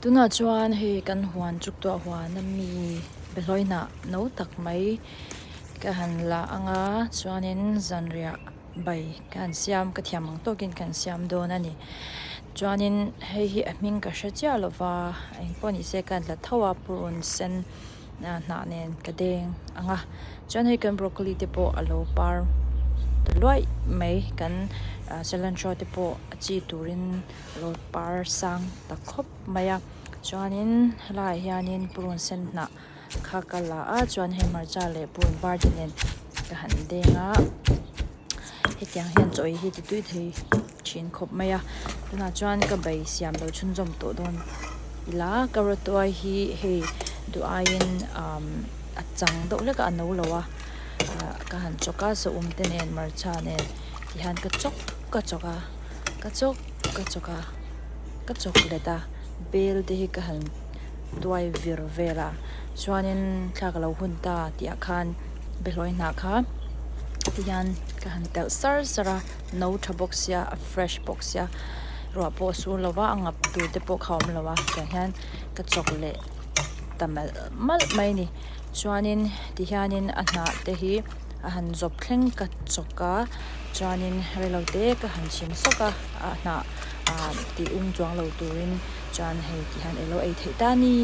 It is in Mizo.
Tunah chuan hei kan huan chuktuah huan ami behlawi hnah no tak mai ka han la ang a chuanin zanriah bai ka han siam ka thiam ang tawkin ka han siam dawn a ni chuanin hei hi a hming ka hre chiah lo va engpawh ni se ka han la tho a purun sen hnah nen ka deng ang a chuan hei kan broccoli te pawh a lo par ta luaih mai kan cilantro te pawh a chi turin a lo par sang ta khawp mai a chuanin helaiah hianin purun sen hnah kha ka la a chuan hei hmarcha leh purun var te nen ka han deng a hetiang hian chaw ei hi ti tui thei thin khawp mai a tunah chuan ka bai siam lo chhunzawm tawh dawn ila ka rawtuai hi hei duh aiin umm a chang deuh hlek a a no lo a ah ka han chawk a saum te nen hmarcha nen tihian ka chawk ka chawk a ka chawk ka chawk a ka chawk let a bel te hi ka han tuai vir vel a chuanin thla ka lo hun ta tih ah khan behlawi hnah kha tihian ka han telh sar sar a no tha bawk sia a fresh bawk sia ruah pawh a sur lo va a ngap tur te pawh kha a awm lo a tiang hian ka chawk leh ta malh malh mai a ni chuanin tihianin a hnah te hi a han zawp thleng ka chawk a chuanin reilote ka han chhim sawk a a hnah ah tih ung chuang lo turin chuan hei ti hian alo ei theih ta a ni.